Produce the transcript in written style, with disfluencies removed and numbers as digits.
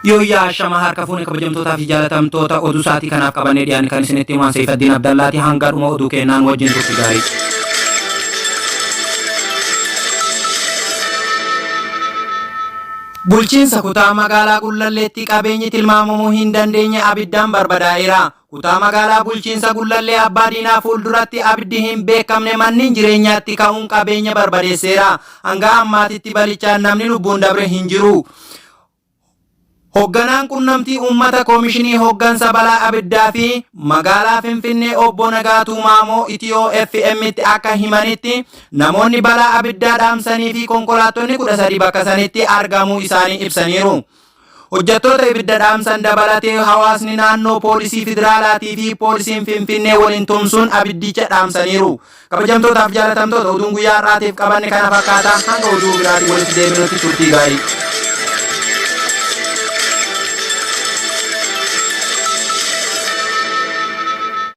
Yooyyaa ashama harka fuune kabajamtootaa fi jaalatamtoota oduu sa'aatii kanaaf qabannee dhiyaanne kan isinitti himaan Seeyfaddiin Abdallaati hanga dhuma oduu kennaan wajjin turti gaarii. Bulchiinsa kutaa magaalaa Gullalleetti qabeenyi tilmaamamuu hin dandeenye abiddaan barbadaa'eera. Kutaa magaalaa bulchiinsa Gullallee Abbaa Diinaa fuulduratti abiddi hin beekamne manneen jireenyaatti ka'uun qabeenya barbadeesseera. Hanga ammaatitti balichaan namni lubbuun dabre hin jiru. Hogganaan qunnamtii uummata Koomishinii Hoggansa Balaa Abiddaa fi Magaalaa Finfinnee Obbo Nagaatuu Maamoo Itiyoo FM'tti akka himanitti namoonni balaa abiddaa dhaamsanii fi konkolaattonni 13 bakka sanitti argamuu isaanii ibsaniiru. Hojjettoota ibidda dhaamsan dabalatee hawaasni naannoo poolisii federaalaatii fi poolisiin Finfinnee waliin tumsuun abiddicha dhaamsaniiru. Kabajamtootaaf jaalatamtoota oduun guyyaa har'aatiif qabanne kana fakkaata hanga oduu biraatiin walitti deebinutti turtii gaarii.